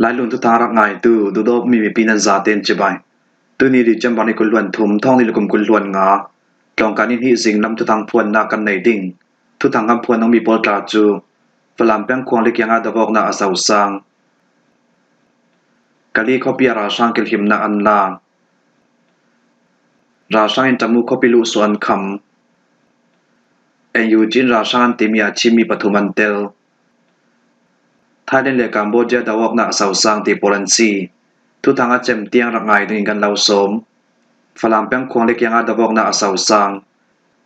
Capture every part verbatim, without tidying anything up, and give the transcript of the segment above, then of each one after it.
Lailung thuthang rak ngaitu, duhdawtmi mipi nan zaten cibai. Tuni December ni kul hluan thum, thawng ni le kum kul hluan nga, tlawngkai ni hnih zing lam thuthang phuannak kan nei ding. Thuthang kan phuan dingmi pawl tla cu Falam peng khuang le kiangah dovawknak a sosang. Kali khuapi ah ralhrang kilhimnak an lak. Ralhrang in Tamu khuapi luhsuah an kham. N U G in ralhrang an timi ah Chinmi pathum an tel. Thailand le Cambodia dovawknak a sosang ti pawl an si. Thuthang a cem tiang rak ngai dingin kan lo sawm. Falam peng khuang le kiangah dovawknak a sosang.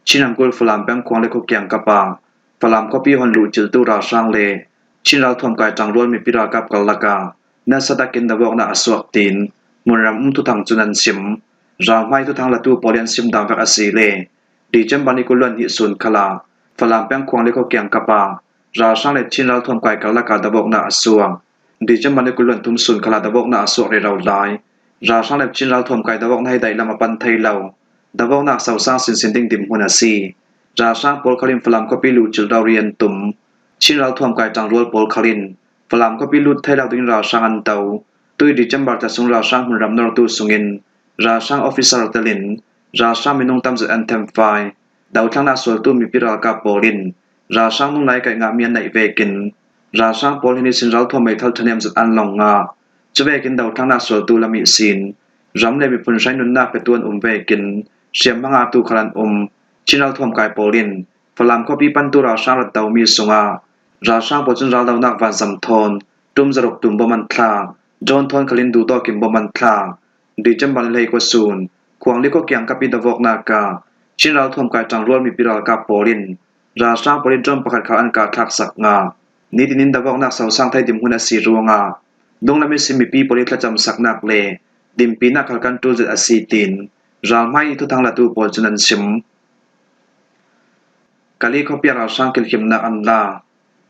Chin ramkulh Falam peng khuang le khuakiang kap ah Falam khuapi hon luhciltu ralhrang le Chin ralthuam kai ṭangrual mipi ralkap karlak ah nasa takin dovawknak a suak tiin hmunram um thuthang cun an sim. Ralhmai thuthang latu pawl i an sim dan vek a si le December ni kul hluan hnih sun khal ah Falam peng khuang le khuakiang kap ah ralhrang le Chin ralthuam kai karlak ah dovawknak a suak. December ni kul hluan thum sun khal ah dovawknak a suak rero lai. Ralhrang le Chin ralthuam kai dovawknak hi daihlam a pan thei lo. Dovawknak sosang sinsin ding dinhmun a si. Ralhrang pawl khal in Falam khuapi luhcil rori an tum. Chin ralthuam kai ṭangrual pawl khal in Falam khuapi lut thei lo dingin ralhrang an do. Tui December thla sung ralhrang hmunram nortu sungin ralhrang officer telin ralhrang minung tam zet an themfai. Dothlangnak sualtu mipi ralkap pawl in ralhrang nunglai kaih ngahmi an neih vekin ralhrang pawl hi nisin ralthuam meithal ṭhahnem zet an long ngah. Cuvekin dothlangnak sualtu lam ihsin ram le miphun hrai nunnak petu an um vekin hriamhma ngahtu khal an um. Chin ralthuam kai pawl in Falam khuapi pantu ralhrang rat domi sungah ralhrang pawl cun raldonak vanzam thawn ṭum zaruk tum bom an thlak, drone thawn khalin duhtawk in bom an thlak. December ni hleikua sun khuang le khuakiang kap i dovawknak ah Chin ralthuam kai ṭangrual mipi ralkap pawl in ralhrang pawl i drone pakhat khal an kah thlak sak ngah. Nitin in dovawknak sosang thei dinhmun a si ruangah dunglam ihsin mipi pawl i thlacamsaknak le dinpinak khal kan ṭul zet a si tiin ralhmai i thuthang latu pawl cun an sim. Kali khuapi ah ralhrang kilhimnak an la.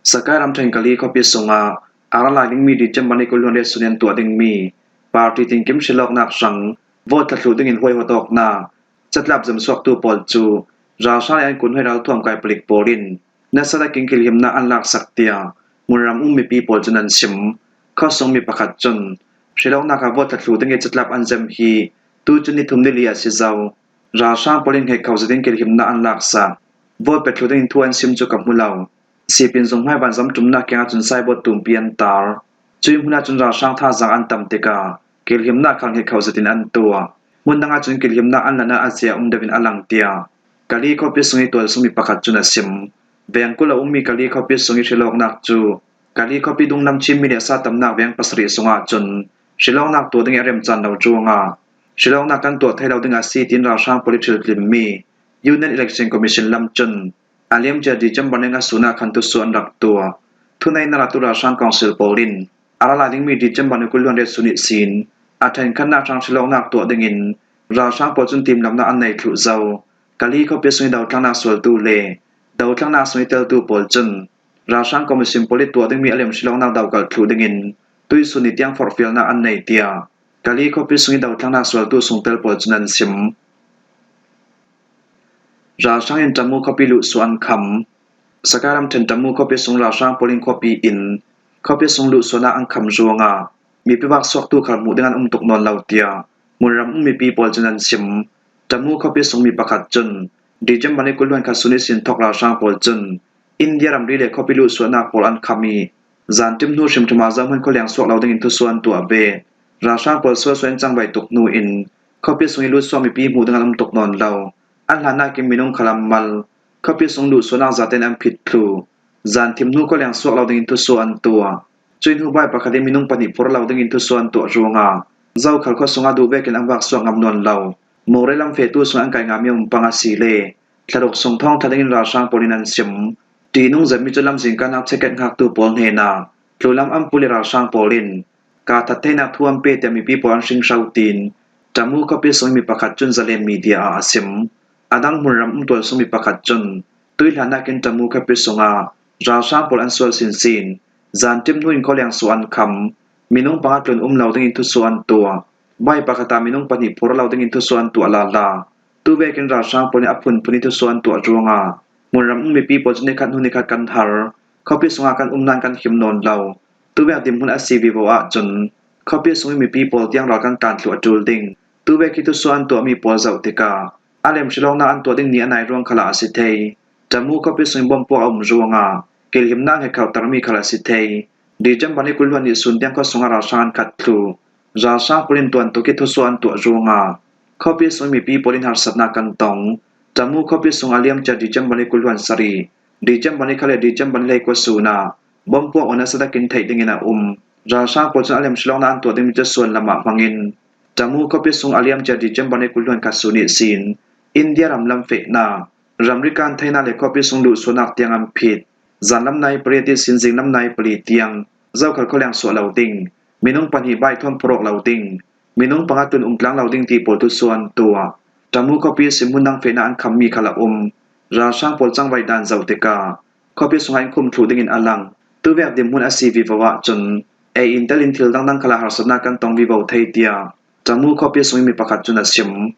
Sakai ramṭhen Kali khuapi sungah a ra lai dingmi December ni kul hluan riat sun i an tuah dingmi party tinkim hrilawknak hrang vote thla thluh dingin huaihuat awknak catlap zem suaktu pawl cu ralhrang le an kunhuai ralthuam kai palik pawl in nasa takin kilhimnak an laksak tiah hmunram um mipi pawl cun an sim. Khuasung mi pakhat cun hrilawknak ah vote thla thluh ding i catlap an zem hi tucun ni thum ni li a si zo. Ralhrang pawl in hngek kho zetin kilhimnak an laksak. Vote pe thluh dingin thu an sim cu ka hmu lo. Sipin zung hmai vanzam ṭumnak kiangah cun saibawt tumpi an tar. Cuih hmun ahcun ralhrang thazaang an tam tikah kilhimnak khal hngek kho zetin an tuah. Hmun dang ahcun kilhimnak an lanah a zia um deuh in a lang tiah Kali khuapi sung i tualsung mi pakhat cun a sim. Vengkul a ummi Kali khuapi sung i hrilawknak cu Kali khuapi dunglam Chinmi le sa tamnak veng pasarih sungah cun hrilawknak tuah ding i a remcaan lo ruangah hrilawknak kan tuah thei lo ding a si tiin ralhrang pawl i thiltlimmi Union Election Commission lam cun a liamcia December ni nga sun ah khan thusuah an rak tuah. Thuneihnak latu ralhrang council pawl in a ra lai dingmi December ni kul hluan riat sun ihsin a ṭhenkhatnak hrang hrilawknak tuah dingin ralhrang pawl cun timlamnak an nei thluh zo. Kali khuapi sung i dothlangnak sualtu le dothlangnak sung i teltu pawl cun ralhrang commission pawl i tuah dingmi a liam hrilawknak dokalh thluh dingin tuihsun ni tiang forhfialnak an nei tiah Kali khuapi sung i dothlangnak sualtu sungtel pawl cun an sim. Ralhrang in Tamu khuapi luhsuah an kham. Sakai ramṭhen Tamu khuapi sung ralhrang pawl in khuapi in khuapi sung luhsuahnak an kham ruangah mipi vak suaktu khal hmuh ding an um tuk nawn lo tiah hmunram um mipi pawl cun an sim. Tamu khuapi sung mi pakhat cun December ni kul hluan khat sun ihsin thawk ralhrang pawl cun India ramri le khuapi luhsuahnak pawl an kham i zanṭim hnu hrimhrim ah zohman khualiang suak lo dingin thusuah an tuah ve. Ralhrang pawl sualsual in cangvai tuk hnu in khuapi sung i luhsuak mipi hmuh ding an um tuk nawn lo. An hlannak in minung khal an mal. Khuapi sung luhsuahnak zaten an phit thluh. Zanṭim hnu khualiang suak lo dingin thusuah an tuah. Cuih hnu bai pakhat in minung pahnih phur lo dingin thusuah an tuah ruangah zokhal khua sungah duh vekin an vak suak ngam nawn lo. Mawrei lam fehtu sungah an kai ngahmi a um pang a si le thlaruk sung thawngṭha dingin ralhrang pawl in an sim. Ṭihnung zetmi cu lamzin kan hnak checket hngaktu pawl hnenah tlulam an pul i ralhrang pawl in kaa that theinak thu an pe tiah mipi pawl an hringhro tiin Tamu khuapi sung mi pakhat cun Zalen media ah a sim. A dang hmunram um tualsung mi pakhat cun tuihlannak in Tamu khuapi sungah ralhrang pawl an sual sinsin. Zanṭim hnu in khualiang suah an kham. Minung panga tlun um lo dingin thusuah an tuah. Bai pakhat ah minung pahnih phur lo dingin thusuah an tuah lala. Tu vekin ralhrang pawl in a phunphun i thusuah an tuah ruangah hmunram um mipi pawl cu nikhat hnu nikhat kan har. Khuapi sungah kan um nain kan him nawn lo. Tuvek dinhmun a si vivo ahcun khuapi sungih mipi pawl tiang ral kan tlan thluh a ṭul ding. Tuvek hi thusuah an tuahmi pawl zoh tikah a lemhrilawknak an tuah ding ni a nai ruang khalah a si thei. Tamu khuapi sungih bomb puak a um ruangah kilhimnak he khauhtermi khal a si thei. December ni kul hluan nih sun tiang khuasungah ralhrang an khat thluh. Ralhrang pawl in tuantuk ih thusuah an tuah ruangah khuapi sungih mipi pawl in harsatnak kan tong. Tamu khuapi sung a liamcia December ni kul hluan sarih, December ni kha le December ni hleikua sun ah bomb puak awknak satakin theih dingin a um. Ralhrang pawl cun a lemhrilawknak an tuah dingmi cu suan lamah hmangin Tamu khuapi sung a liamcia December ni kul hluan khat sun ihsin India ram lam fehnak, ramri kan theinak le khuapi sung luhsuahnak tiang an phit. Zanlam nai pali a ti sin zinglam nai pali tiang zokhal khualiang suah lo ding, minung pahnih baithuam phurh awk lo ding, minung panga tun umtlang lo ding ti pawl thusuah an tuah. Tamu khuapi sin hmun dang fehnak an khammi khal a um. Ralhrang pawl cangvaih dan zoh tikah khuapi sungah in khum thluh dingin a lang. Tuvek dinhmun a si vivo ahcun ei in telin thil dangdang khalah harsatnak kan tong vivo thei, tiah Tamu khuapi sungih mi pakhat cun a sim.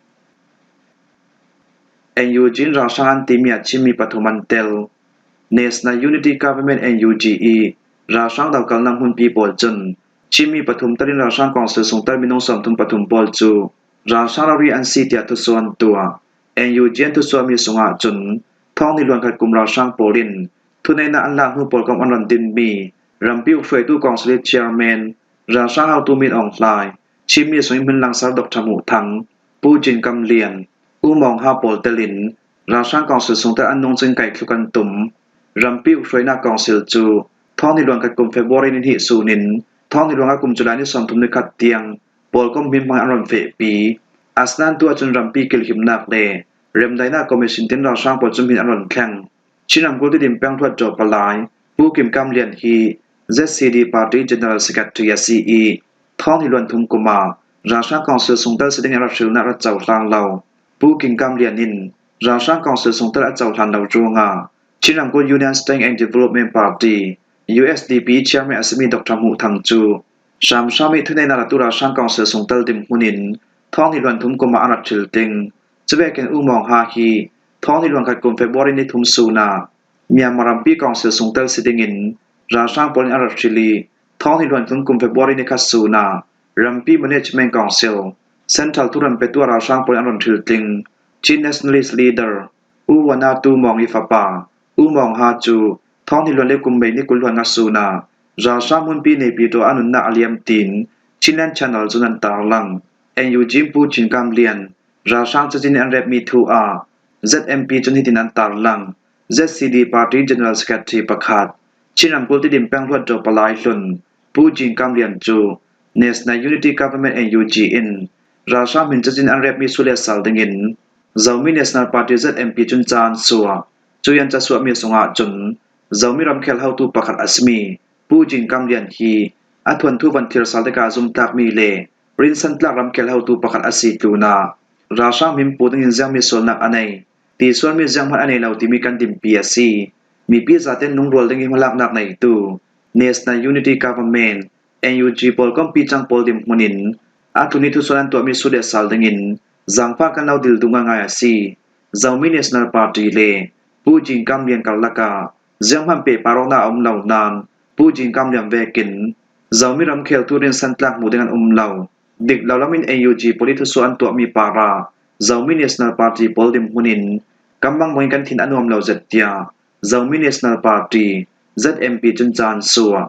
N U G in ralhrang an timi ah Chinmi pathum an tel. National Unity Government, N U G, ih ralhrang dokalnak hmunpi pawl cun Chinmi pathum telin ralhrang kawngsil sungtel minung sawmthum pathum pawl cu ralhrang rori an si tiah thusuah an tuah. N U G an thusuahmi sungah cun thawng hnih hluan khat kum ralhrang pawl in thuneihnak an lak hnu pawlkom an ron dinmi rampi ukhruaitu kawngsil ih chairman, ralhrang hotu Min Aung Hlaing, Chinmi sungih hmin langsar Doctor Hmuh Thang, Pu Cin Kam Lian, U Mawng Ha pawl telin ralhrang kawngsil sungtel an nung cun kaihthlu kan tum. Rampi ukhruainak kawngsil cu thawng hnih hluan khat kum February ni hnih sun in thawng hnih hluan khat kum July ni sawmthum ni khat tiang pawlkom hmin hmangin an ron fehpi. Asinain tu ahcun rampi kilhimnak le remdaihnak commission tin ralhrang pawl cu hmin an ron thleng. Chin ramkulh Tidim peng hluat ṭawpalai Pu Kim Kam Lian hi Z C D Party General Secretary a si ih thawng hnih hluan thum kum ah ralhrang kawngsil sungtel si dingin a rak hrilnak a rak cohlang lo. Pu Kim Kam Lian in ralhrang kawngsil sungtel a cohlan lo ruangah Chin ramkulh Union Strength and Development Party, U S D P, chairman a simi Doctor Hmuh Thang cu hramhram ih thuneihnak latu ralhrang kawngsil sungtel dinhmun in thawng hnih hluan thum kum ah a rak hril ding. Cuvekin U Mawng Ha hi thawng hnih hluan khat kum February ni thum sun ah Myanmar rampi kawngsil sungtel si dingin ralhrang pawl in a rak hril ih thawng hnih hluan thum kum February ni khat sun ah rampi management council, central thuram petu ah ralhrang pawl in a rak hril ding. Chin nationalist leader U Wan A Tu Maung ih fapa U Mawng Ha cu thawng hnih hluan le kum May ni kul hluan nga sun ah ralhrang hmunpi Naypyidaw a nunnak a liam tiin Chinland Channel cun an tarlang. N U G in Pu Cin Kam Lian ralhrang cazin an repmi thu ah Z M P cun hitin an tarlang. Z C D Party General Secretary pakhat, Chin ramkulh Tidim peng hluat ṭawpalai hlun Pu Cin Kam Lian cu National Unity Government, N U G, in ralhrang hmin cazin an repmi suliat sal dingin Zomi National Party, Z M P, cun ca an suah. Cuih an casuahmi sungah cun Zomi ramkhel hotu pakhat a simi Pu Cin Kam Lian hi a thuanthu van thir sal tikah a zumtlakmi le rinsantlak ramkhel hotu pakhat a si tlunah ralhrang hmin pu dingin ziangmi sualnak a nei, ti sualmi zianghman a nei lo timi kan dinpi a si. Mipi zaten lungrual ding ih hmalaknak neitu National Unity Government, N U G, pawlkompi cang pawl dinhmun in a tlun ih thusuan an tuahmi suliat sal dingin zaangfah kan lo dil duh ngaingai a si. Zomi National Party le Pu Cin Kam Lian karlak ah zianghman pehpar awknak a um lo nain Pu Cin Kam Lian vekin Zomi ramkhel thu rinsantlak hmuh ding an um lo. Dik lo lamin N U G pawl ih thusuah an tuahmi parah Zomi National Party pawl dinhmun in kan mangbang ih kan thin a nuam lo zet, tiah Zomi National Party, Z M P, cun ca an suah.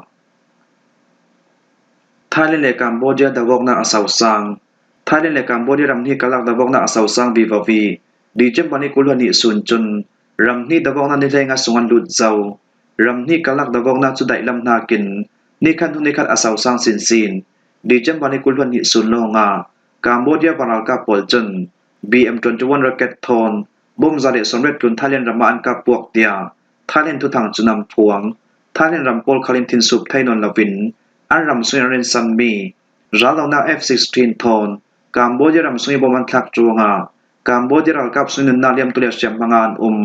Thailand le Cambodia davawknak a sosang. Thailand le Cambodia ram hnih karlak davawknak a sosang vivo ih December ni kul hluan hnih sun cun ram hnih davawknak ni hleinga sung an lut zo. Ram hnih karlak davawknak cu daihlam hnakin nikhat hnu nikhat a sosang sinsin. December ni kul hluan hnih sun lawngah Cambodia van ralkap pawl cun B M twenty-one rocket thawn bom za le sawmriat tlun Thailand ram ah an kap puak, tiah Thailand thuthang cun an phuang. Thailand ram pawl khal in thinsup thei nawn loin an ram sungin an rinsanmi raldohnak F sixteen thawn Cambodia ram sungih bom an thlak ruangah Cambodia ralkap sungih nunnak liamtu le hriamhma nga an um.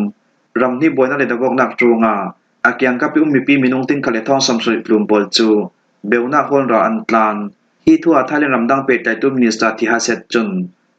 Ram hnih buainak le davawknak ruangah a kiangkap ih um mipi minung tingkhat le thawng sawmsarih tlun pawl cu beunak hawl in ral an tlan. Hi thu ah Thailand ramdang pehtlaitu Minister Thikhet Haokip cun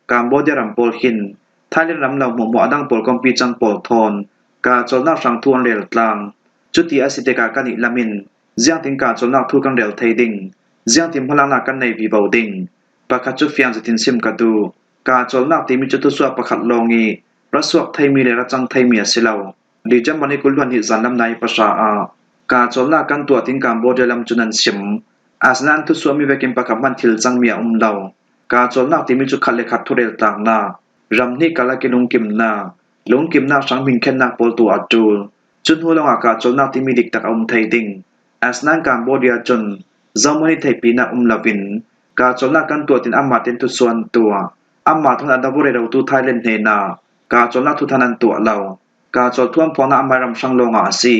Cambodia ram pawl hin Thailand ram lo hmuahhmuah a dang pawlkompi cang pawl thawn kah colnak hrang thu an rel tlang. Cuti a si tikah kan ih lam in Ziangtin kahchawlhnak thu kan rel thei ding? Ziangtin hmalakna kan nei vivo ding? Pakhat cu fiang zetin sim ka duh. Kahchawlhnak timi cu thusuah pakhat lawng i ra suak theimi le ra cang theimi a si lo. December ni kul hluan hnih zanlam nai pahra ah kahchawlhnak kan tuah tin Cambodia lam cu nan sim. Asinain thusuahmi vekin pakhat hman thil cangmi a um lo. Kahchawlhnak timi cu khat le khat thurel tlaknak, ram hnih karlak i lungkimnak, lungkimnak hrang hminkhennak pawl tuah a ṭul. Cu hnu lawngah kahchawlhnak timi diktak a um thei ding. Asinain Cambodia cun zohman i theihpinak um loin kahchawlhnak kan tuah tin amah tin thusuah an tuah. Amah thawn a davo rerotu Thailand hnenah kahchawlhnak thuthan an tuah lo. Kahcawl thuam phuangnak amah ram hrang lawngah a si.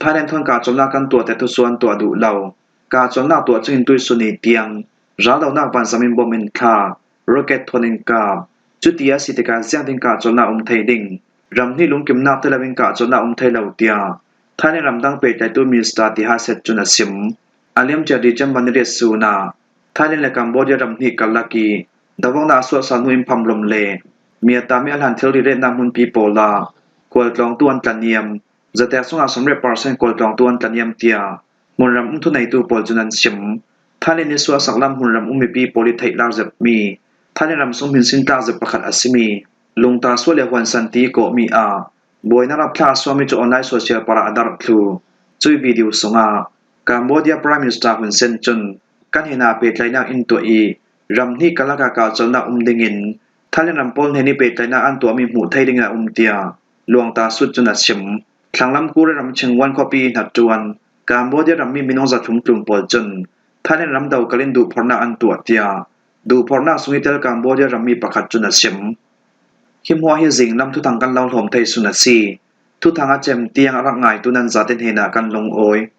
Thailand thawn kahcawlnak kan tuahte thusuan tuah duh lo. Kahcawlnak tuah cungin tuihsun i tiang, raldonak vanzam in bom in thla, rocket thawn in kap. Cuti a si tikah ziangtin kahcawlnak um thei ding? Ram hnih lungkimnak ti loin kahcawlnak um thei lo, tiah Thailand ramdang pehtlaitu Minister Tiha Set cun a sim. A liamcia December ni riat sun ah Thailand le Cambodia ram hnih karlak i davoknak a suahsal hnu in phamlom le miatami a hlan thilri retnak hmunpi pawl ah kualtlawngtu an tlaniam, zatek sungah sawmriat percent kualtlawngtu an tlaniam, tiah hmunram um thuneitu pawl cun an sim. Thailand i suahsak lam hmunram um mipi pawl i theih lak zet mi, Thailand ram sung hminsin tlak zet pakhat a simi Lungta Sual le Huan San Ti kawhmi ah buainak rak thlak a suami cu online social par ah a darh thlu. Cui video sungah Cambodia Prime Minister Hun Sen cun kan hnenah pehtlainak in tuah i ram hnih karlak ah kahcawlnak um dingin Thailand ram pawl hnen i pehtlainak an tuahmi hmuh thei dingin a um, tiah Luangta Sut cun a sim. Thlanglam Korea ram Changwon khuapi i hnaṭuan Cambodia rammi minung zathum tlun pawl cun Thailand ram dokal in duhphorhnak an tuah, tiah duhphorhnak sung i tel Cambodia rammi pakhat cun a sim. Hi hmuah hi zinglam thuthang kan lo hlawm thei sun a si. Thuthang a cem tiang a rak ngaitu nan zate hnenah kan lungawi.